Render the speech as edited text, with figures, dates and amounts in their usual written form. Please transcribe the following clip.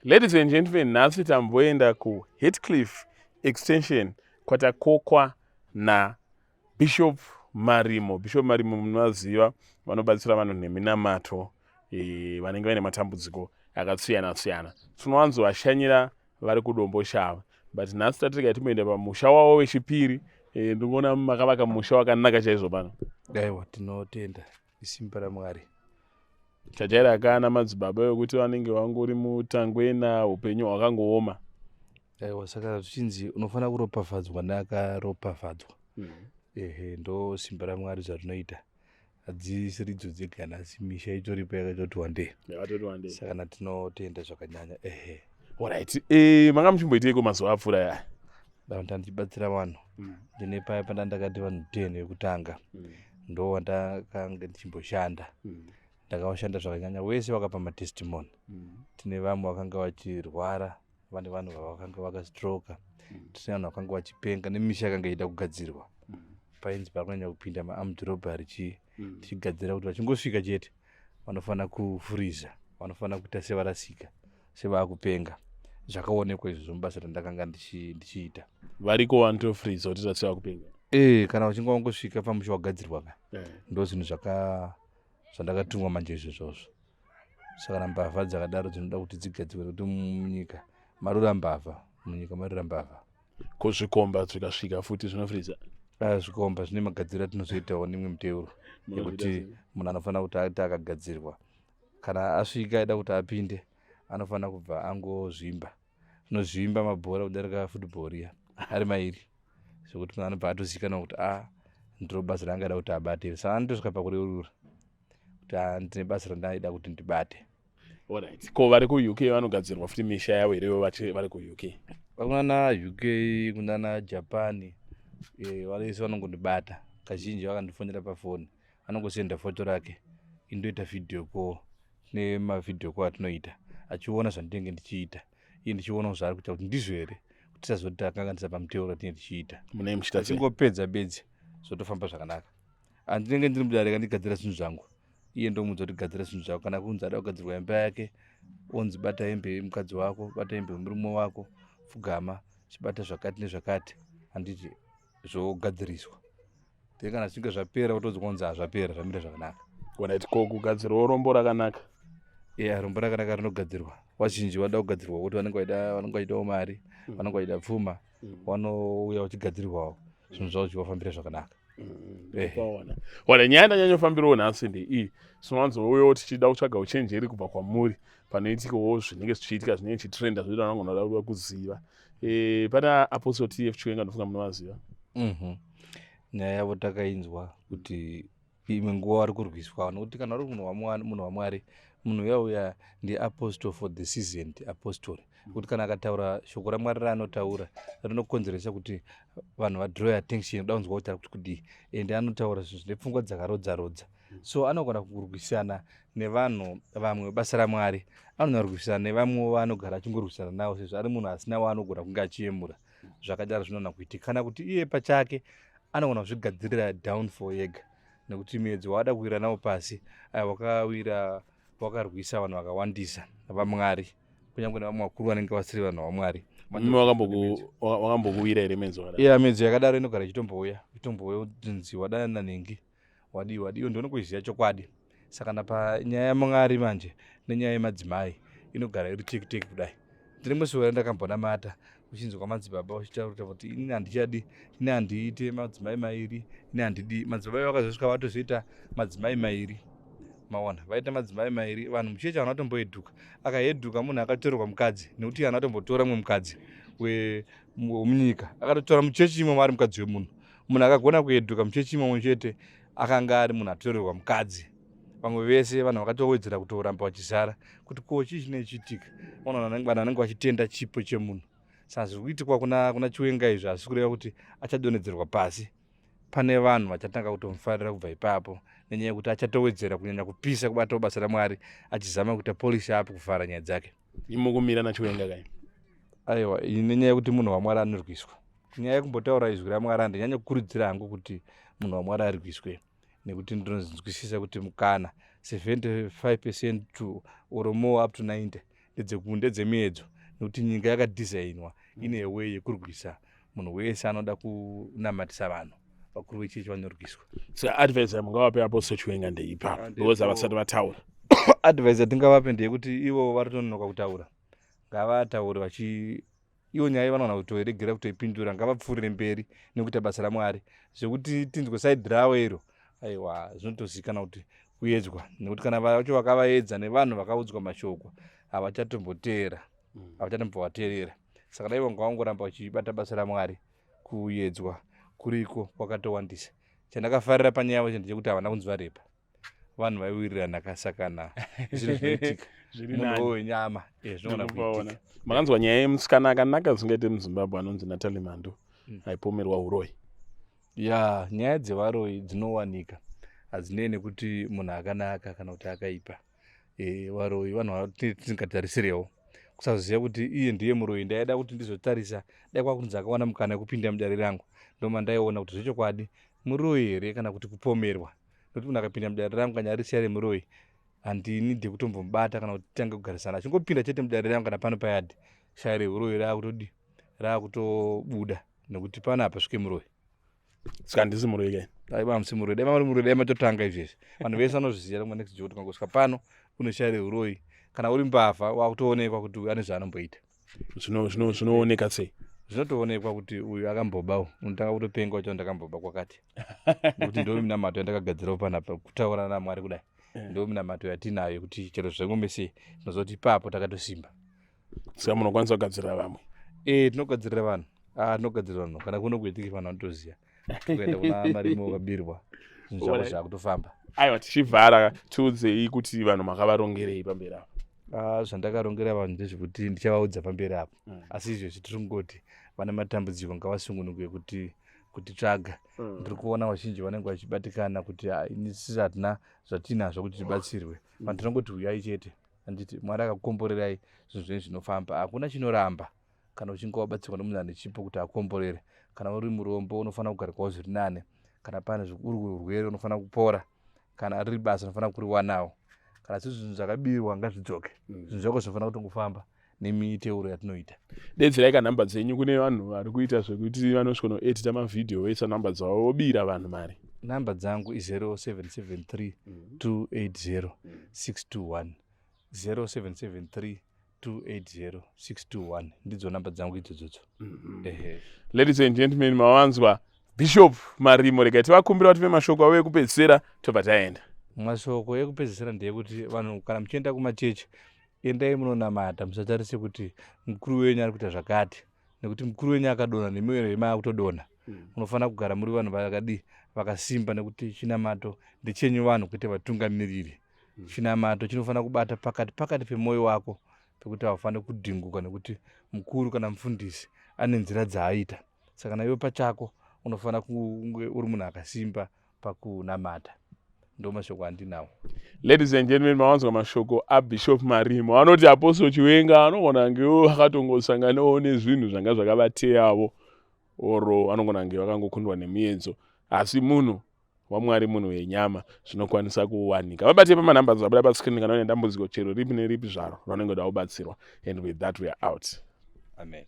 Ladies and gentlemen, nhasi tamboenda kuHatcliffe Extension kwatakokwa naBishop Marimo. Bishop Marimo munovaziva, vanobatsira vanhu neminamato vanenge vaine matambudziko akasiyana siyana. Tinowanzovashanyira vari kuDomboshava, but nhasi tatirega timboenda pamusha wavo wechipiri. Ndikuona makavaka musha wakanaka chaizvo pano. Aiwa, tinotenda, isimba raMwari. Tajaira kana madzibaba vekuti vanenge vangori mutangwena, upenyu hwakangooma. Aiwa, saka zvichinzi unofanira kuropafadzwa neakaropafadzwa. Ehe, ndo simba raMwari zvarinoita. Hadzisiridzo dzega nhasi, misha itoripo yakatoti wandei. Yakatoti wandei. Saka natinotenda zvakanyanya, ehe. Alright, manga muchimboiteiko mazuva apfuura aya? Ndanga ndichibatsira vanhu. Ndine paya panda ndakati vanhu 10 vekutanga, ndo wandakanga ndichimboshanda. Ndakavashanda zvakanyanya, wese vakapa matestimony. Tine vamwe vakanga vachirwara, vane vanhu vakanga vakastroka, tine vanhu vakanga vachipenga, nemisha yakanga ichida kugadzirwa. Painzi pakunyanya kupinda maarmed robbery chii, tichigadzira kuti vachingosvika chete vanofanira kufuriza, vanofanira kuita sevarasika, sevaakupenga. Zvakaonekwa izvozvo mubasa randakanga ndichiita. Variko vanotofuriza kuti taseva kupenga? Ee, kana vachinge vangosvika pamusha wagadzirwa ka, ndo zvinhu zvandakatumwa manje izvozvozvo. Saka na mbavha dzakadaro dzinoda kuti dzigadzirwe, nekuti munyika marura mbavha, munyika marura mbavha. Ko zvikomba zvikasvika futi zvinofuriza? Ah, zvikomba zvine magadziro atinozoitawo nemwe miteuro yekuti munhu anofanira kuti ati akagadzirwa, kana asvika aida kuti apinde, anofanira kubva angozvimba, zvinozvimba mabhora kudarika football riya ari mairi, zvekuti munhu anobva atozivikanwa kuti a ndiro basa raangada kuti abate. Saka anotosvika pakureurura kuti a ndine basa randaida kuti ndibate. Alright, ko vari kuUK vanogadzirwa futi misha yavo here vari kuUK? Kunana UK, kunana Japan, varese vanongondibata. Kazhinji vakandifonera pafoni, anongosenda foto rake, indoita video call. Nemavideo call atinoita, achiona zvandinenge ndichiita, iye ndichionawo zvaari kuita kuti ndizvo here, kuti tisazoti takanganisa pamuteuro atinenge tichiita. Munenge muchiita sei? Achingopedza bedzi, zvotofamba zvakanaka. Handinenge ndiri mudare kandigadzira zvinhu zvangu, iye ndomudza kuti gadzira zvinhu zvako. Kana kunzi ada kugadzirwa imba yake, onzi bata hembe yemukadzi wako, bata hembe yemurume wako, pfugama, chibata zvakati nezvakati, handiti zvogadziriswa. Then kana zvichinge zvapera, wotonzwa kunzi hazvapera, zvamira zvakanaka. Alright, ko kugadzirwawo rombo rakanaka? Iya, rombo rakanaka rinogadzirwa. Vazhinji vanoda kugadzirwa kuti vanenge vaida, vanenge vachidawo mari, vanenge vachida pfuma, vanouya vachigadzirwawo, zvinhu zvavo zvichivafambira zvakanaka. Paona ora nyaya ndanyanyofambirawo nhasi ndeiyi: tinowanzouyawo tichida kutsvaga uchenjeri kubva kwamuri panoitikawo zvinenge zvichiitika, zvinenge zvichitrenda, zvinoita vanogona kuda kuziva. Pana Apostle TF Chiwenga, ndofunga munovaziva. Nyaya yavo takainzwa kuti imwe nguva vari kurwiswa, nokuti kana uri munhu waMwari, munhu uya uya ndiapostle for the seasoned apostle, kuti kana akataura shoko raMwari raanotaura rinokonzeresa kuti vanhu vadraw attention kuda kunzwa kuti ari kuti kudii, ende anotaura zvinhu zvine pfungwa dzakarodza rodza. So anogona kurwisana nevanhu vamwe vebasa raMwari, anogona kurwisana nevamwewo vaanogara achingorwisana navo, sezvo ari munhu asina waanogona kunge achiyemura. Zvakadaro zvinogona kuitika, kana kuti iye pachake anogona kuzvigadzirira downfall yega, nekuti muedzo waada kuwira nawo pasi aya wakawira wakarwisa vanhu vakawandisa vaMwari, kunyange nevamwe vakuru vanenge vasiri vanhu vaMwari. Mimi wakambokuwira here muedzo wakadaro? Iya, miedzo yakadaro inogara ichitombouya, ichitombouya, kunzi wadana nanhingi, wadii wadii, ndinokuziva chokwadi. Saka napanyaya yaMwari manje nenyaya yemadzimai inogara iri teki teki kudai. Ndine musi wera ndakambonamata uchinzi kwamadzibaba uchitaura kuti inini handichadi, ini handiite madzimai mairi, ini handidi madzibaba. Vakazosvika vatozoita madzimai mairi, maona vaita madzimai mairi. Vanhu muchechi havana kutomboedhuka, akahedhuka munhu akatorerwa mukadzi, nekuti haana kutombotora mumwe mukadzi wemunyika, akatotora muchechi imomo ari mukadzi wemunhu. Munhu akagona kuedhuka muchechi imomo chete akanga ari munhu atorerwa mukadzi. Vamwe vese vanhu vakatowedzera kutoramba vachizara kuti ko chii chinenge chiitika. Vanhu vanenge vachitenda chipo chemunhu. Saka zviri kuitikwa kuna Chiwenga izvi hazvisi kureva kuti achadonhedzerwa pasi. Pane vanhu vachatanga kutomufarira kubva ipapo, nenyaya yekuti achatowedzera kunyanya kupisa kubatawo basa raMwari, achizama kuita polish up kuvhara nyaya dzake. Imukumira naChiwenga kai? Aiwa, nenyaya yekuti munhu waMwari anorwiswa. Nyaya yekumbotaura izwi raMwari, handinyanya kukurudzira hangu kuti munhu waMwari arwiswe, nekuti ndinonzwisisa kuti mukana 75% to or more up to 90. ndedzemiedzo nekuti nyika yakadhizainwa ine way yekurwisa munhu wese anoda kunamatisa vanhu. Vakuru vechechi vanorwiswa. Saka advice yamungavape Apostle Chiwenga ndeipapa, because havasati vataura? Advice yatingavape ndeyekuti ivo vari tononoka kutaura, ngavataure vachi ivo nyaya vanowana kutoiregera kutoipindura, ngavapfuurire mberi nekuita basa raMwari. Zvekuti tinzwe side ravo iro, aiwa, zvinotozivikanwa kuti kuedzwa, nekuti kana vacho vakavaedza nevanhu vakaudzwa mashoko havachatomboteera, havachatombovateerera. Saka dai vanga vangoramba vachibata basa raMwari, kuyedzwa kuriko kwakatowandisa. Chandakafarira panyaya yavo ndechekuti havana kunzi varepa vanhu, vaiwirirana kasakana zvinhu zvinoitika munhu wenyama, zvinoona kuitika. Makanzwa nyaya yemusikana akanaka zvingaite muZimbabwe anonzi Natalie Mando aipomerwa uroyi? Ya, nyaya dzevaroyi dzinowanika, hadzinei nekuti munhu akanaka kana kuti akaipa. Varoyi vanhu tisingatarisiriwo, kusazoziva kuti iye ndiye muroyi. Ndaida kuti ndizotarisa dai kwakunzi akawana mukana wekupinda mudare rangu, ndoma ndaiona kuti zvechokwadi muroyi here kana kuti kupomerwa, nokuti munhu akapinda mudare rangu kanyarisiya remuroyi, handini ndekutombomubata kana kuti titange kugarisana. Achingopinda chete mudare rangu kana pano payadhi, shaya reuroyi raakutodi raakutobuda, nekuti pano hapasvike muroyi. Saka handisi muroyi kai? Aiva, musi muroyi. Dai muri muroyi, dai matotanga izvezvi. Vanhu vese vanozviziva rimwe next kuti ukangosvika pano une shaya reuroyi. Kana uri mbavha, wakutoonekwa kuti uyu ane zvaanomboita. Zvinooneka sei? Zvinotoonekwa kuti uyu akambobawo, unotanga kutopenga uchiona ndakamboba kwakati, nekuti ndo minamato yandakagadzirawo panapa, kutaura naMwari kudai. Ndo minamato yatinayo yekuti chero zvengome sei, tinoziva kuti ipapo takatosimba. Saka munokwanisa kugadzirira vamwe? E, tinogadzirira vanhu. Ah, tinogadzirira vanhu. Kana kuno kuitiki, vanhu vanotoziva kuenda kuna Marimo, wakabirwa, zvinhu zvako zvakutofamba. Aiwa, tichivhara, tiudzei kuti vanhu makavarongerei pamberi apo? Ah, zvandakarongera vanhu ndezvekuti ndichavaudza pamberi apo. Asi izvezvi tiri kungoti vane matambudziko ngavasungunuke kuti kutitsvaga. Ndiri kuona vazhinji vanenge vachibatikana kuti, "Ah, ini sisi hatina zvatinazvo kuti tibatsirwe." Vanhu tinongoti uyai chete, handiti Mwari akakukomborerai, zvinhu zvenyu zvinofamba, hakuna chinoramba kana uchinge wabatsirwa nemunhu ane chipo kuti akomborere. Kana uri murombo, unofanira kugarikawo zviri nane. Kana pane uri urwere, unofanira kupora. Kana riri basa, unofanira kuriwanawo. Kana zviri zvinhu zvakabirwa, ngazvidzoke. Zvinhu zvako zvinofanira kutongofamba nemiteuro yatinoita. Dedzirai kanhamba dzenyu kune vanhu vari kuita zvekuti vanosvika noedita mavhidhiyo, voisa nhamba dzavo, vobira vanhu mari. Namba dzangu i0773 280 621, 0773 280 621, ndidzo namba dzangu idzodzodzo, ehe. Ladies and gentlemen, mawanzwa Bishop Marimo. Regai tivakumbira kuti vemashoko avo ekupedzisira, tobva taenda. Mashoko ekupedzisira ndeyekuti vanhu, kana muchienda kumachechi, endai munonamata, musatarise kuti mukuru wenyu ari kuita zvakati, nekuti mukuru wenyu akadonha, nemiwo maakutodonha. Munofanira kugara muri vanhu vakadii, vakasimba, nekuti chinamato ndechenyu vanhu, kwete vatungamiriri. Chinamato chinofanira kubata pakati pakati pemwoyo wako, pekuti haufaniri kudhinguka nekuti mukuru kana mufundisi ane nzira dzaaita. Saka naiwe pachako unofanira kunge uri munhu akasimba pakunamata. Ndo mashoko andinawo. Ladies and gentlemen, mawanzwa mashoko aBishop Marimo. Anoti Apostle Chiwenga anogona ngewo akatongosanganawo nezvinhu zvanga zvakavateyavo, oro anogona nge vakangokundwa nemiedzo, asi munhu waMwari munhu wenyama, zvinokwanisa kuwanika. Vabatei pamanhamba dzabuda pascreen kana une dambudziko chero ripi neripi zvaro raunenge uda kubatsirwa. And with that we are out. Amen.